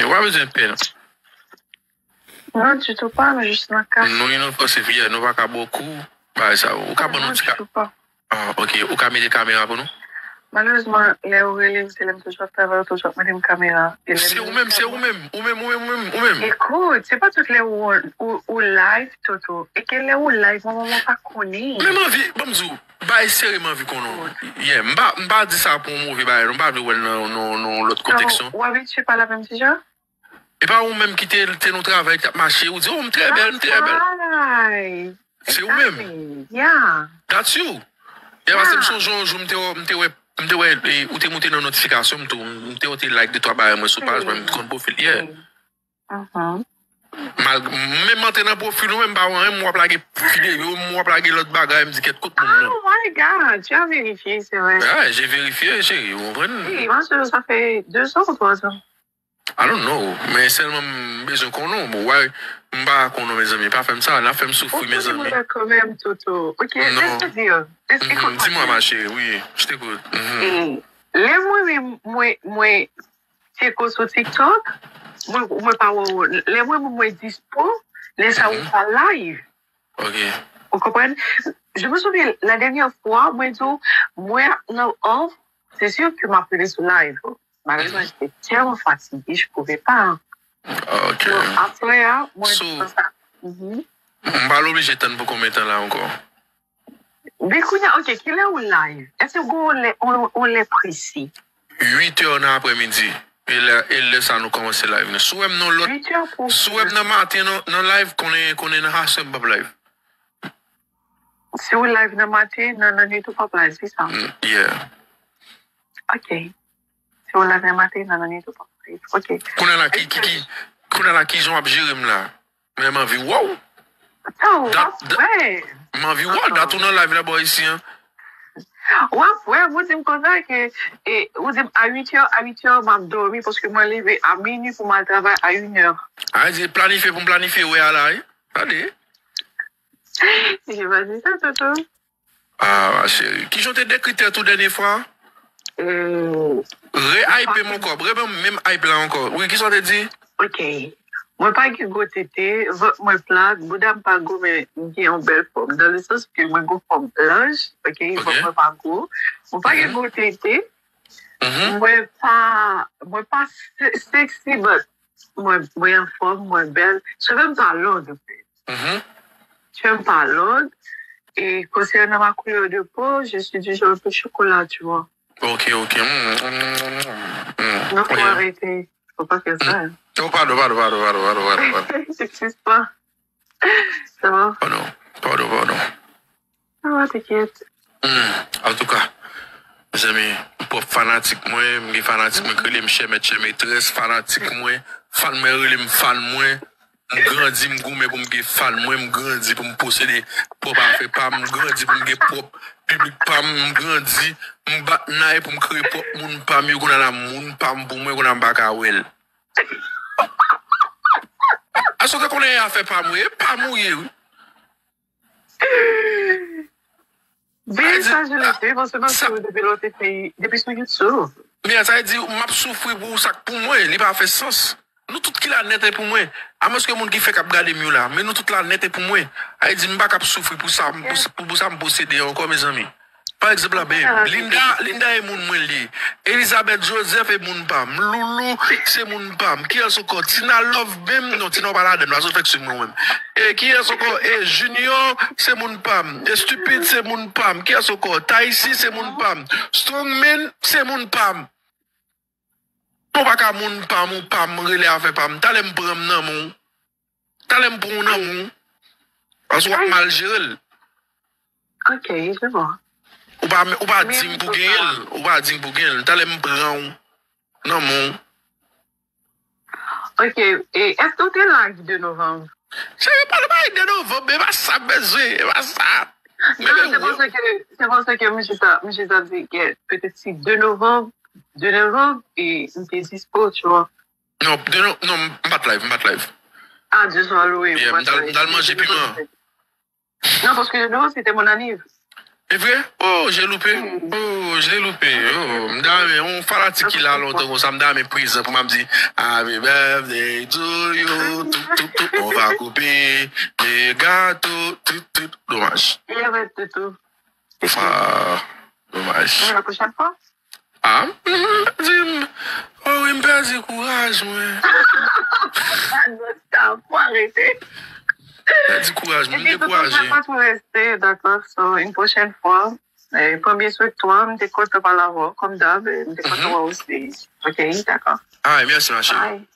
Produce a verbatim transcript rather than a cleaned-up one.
Ou pa bezwen pè, non. Non, ditou pa, men jis nan ka. Nou inofansif, yeah, nou pa ka bokou. Bagay sa, ou ka ban nou ti ka. Ah, ok. Ou ka mete kamera pou nou? Malerezman, lè ou rele m, se lè m toujou ap travay, ou toujou ap mande m kamera. Se ou menm, se ou menm. Ou menm, ou menm, ou menm, ou menm. Ekout, se pa tout lè ou, ou, ou live, Toto. E ke lè ou live, mwen, mwen pa konnen. Men m anvi, ban m di w, bagay serye m anvi konnen. Yeah, m pa, m pa di sa pou yon move bagay, non, m pa vle wè l nan, nan, nan lòt konteksyon. Ou abitye pale avè m ti jan? E pa ou menm ki te, te nan travay, ki t ap mache, ou di, oh, m trè bèl, m trè bèl. Se ou menm. Yeah. That's you. Yeah, paske m sonje yon jou m te wè, m te wè, m te wè, e, ou te moute nan notifikasyon m tou, m te wè ou te like de twa bagay mwen sou paj mwen, m te konn pwofil, yeah. Mal, menm antre nan pwofil ou menm, m pa wè anyen, m wè w ap lage videyo, m wè w ap lage lòt bagay, m di kèt kot moun nan. Oh my God, tu as vérifié, c'est vrai. Ah, j'ai vérifié, cheri, ou konprann? Oui, moi, ça, ça fait deux ans ou trois ans. I don't know, men sèlman m bezwen konnen w. Bon, why m pa konnen w, mezanmi? Pa fè m sa, n ap fè m soufri, mezanmi. Kanmenm, Toto. Ok, laisse-moi dire. Dis-moi, ma chérie, oui, je t'écoute. Lè mwen menm, mwen, mwen tcheke w sou TikTok, mwen, mwen pa wè w. Lè mwen menm, mwen dispo, lè sa ou pa live. Ok. Ou konprann? Je me souviens, la dernière fois, mwen di w, mwen nan off, c'est sûr que m ap rele sou live. Malheureusement, j'étais tellement fatiguée, je pouvais pas. Ok. Après, hein, moi, so, m pa l oblije tann pou konbyen tan la ankò? Men kounye a, ok, kilè ou live? Èske ou lè, ou, ou lè presi? Uit è nan aprèmidi. E lè, e lè sa nou kòmanse live nou. Si w wè m nan lòt, si w wè m nan maten nan, nan live, konnen, konnen nan aswè m p ap live. Si w live nan maten, nan, nan lannwit ou p ap live, se sa? Yeah. Ok. Si w live nan maten, nan, nan lannwit ou p ap live. Ok. Kounye a la, ki, ki, ki, kounye a la, kijan w ap jere m la? Men m anvi wè w. Sa w ap wè. M anvi wè w, dat ou nan live la bò isi an. W ap wè, ou di m konsa ke, e, ou di m a uit è, a uit è m ap dòmi paske mwen leve a minui pou m al travay a inè. A di planifye pou m planifye wè a la, wi. Tande. Je vais dire ça, Toto. Ah, ma chérie. Kijan w te dekri tèt ou dènye fwa? Re-hype m ankò. Reban m menm hype la ankò. Wi, kisa w te di? Ok. Mwen pa gen gwo tete, vant mwen plat, bouda m pa gwo, men m gen yon bèl fòm. Dans le sens que mwen gen fòm blanch, ok, vant mwen pa gwo. Mwen pa gen gwo tete. Mwen pa, mwen pa se-, sexy, but mwen, mwen anfòm, mwen bèl. Cheve m pa long, an fèt. Cheve m pa long. Et concernant ma couleur de peau, je suis du genre un peu chocolat, tu vois. Ok, ok. Non, faut arrêter. Faut pas faire ça. Oh, pardon, pardon, pardon, pardon, pardon, pardon. T'excuses pas. Ça va? Pardon, pardon, pardon. Ça va, t'inquiète. Hmm, antouka, mezanmi, m pwòp fanatik mwen, m gen fanatik mwen k rele m chè mèt chè metrès, fanatik mwen, fan mwen rele m fan mwen, m grandi, m goumen pou m gen fan mwen, m grandi pou m posede pwòp afè pa m, m grandi pou m gen pwòp piblik pa m, m grandi, m bat nay pou m kreye pwòp moun pa m, yo konn ala moun pa m pou mwen, konn a m pa ka wè l. Aso ke konnen afè pa m, wi, e pa m ou ye, wi. Byen, sa je le sais, paske m ap swiv ou depi lè w te fè, depi sou YouTube. Men sa vle di, m ap soufri pou sa k pou mwen, li pa fè sans. Nou tout ki la nèt e pou mwen. Amwens ke moun ki fèk ap gade m yo la, men nou tout la nèt e pou mwen. Sa vle di, m pa ka ap soufri pou sa, pou, pou, pou sa m posede ankò, mezanmi. Pa egzanp la, ben, Linda, Linda e moun mwen li ye. Elizabeth Joseph e moun pa m. Loulou se moun pa m. Kiyès ankò? Tina Love menm? Non, Tina w pa ladann, paske w fèk swiv mwen menm. E kiyès ankò? E Junior se moun pa m. E Stupid se moun pa m. Kiyès ankò? Taïsi se moun pa m. Strongman se moun pa m. Ou pa ka moun pa m, ou pa m, rele afè pa m. Talè m pran m nan men w. Talè m pran w nan men w. Paske w ap mal jere l. Ok, je vois. Ou pa, ou pa di m pou genyen l. Ou pa di m pou genyen l. Talè m pran w nan men w. Ok, e èske w te la de novanm? Cheri, pa nou pale de novanm, e pa sa m bezwen, e pa sa. Non, se paske, se paske m chita, m chita di ke petèt si de novanm, de novanm, e m te dispo, tu vois. Non, de no, non, m pa t live, m pa t live. Ah, Dieu soit loué. Yeah, m t al, m t al manje piman. Non, paske de novanm, c'était mon anniv. E vre? Oh, j'ai loupé. Oh, j'ai loupé. Oh, m ta renmen, yon fanatik ki la lontan konsa, m ta renmen prezan pou m ap di, Happy birthday to you. Tout, tout, tout. On va couper des gâteaux. Tout, tout. Domaj. E vre, Toutou. Ah, domaj. La prochaine fois. Ah, m, m, di m, oh wi, m pèdi kouraj, mwen. Stop, faut arrêter. Pèdi kouraj, mwen, m Epi, Toutou, dekouraje. Papa, tou reste, d'accord? So, une prochaine fois. E, pran byen swen twa, m te kontan pale avè w, kòm dab, e m te kontan wè w osi. Ok, d'accord. Ah, mèsi, ma chérie. Bye.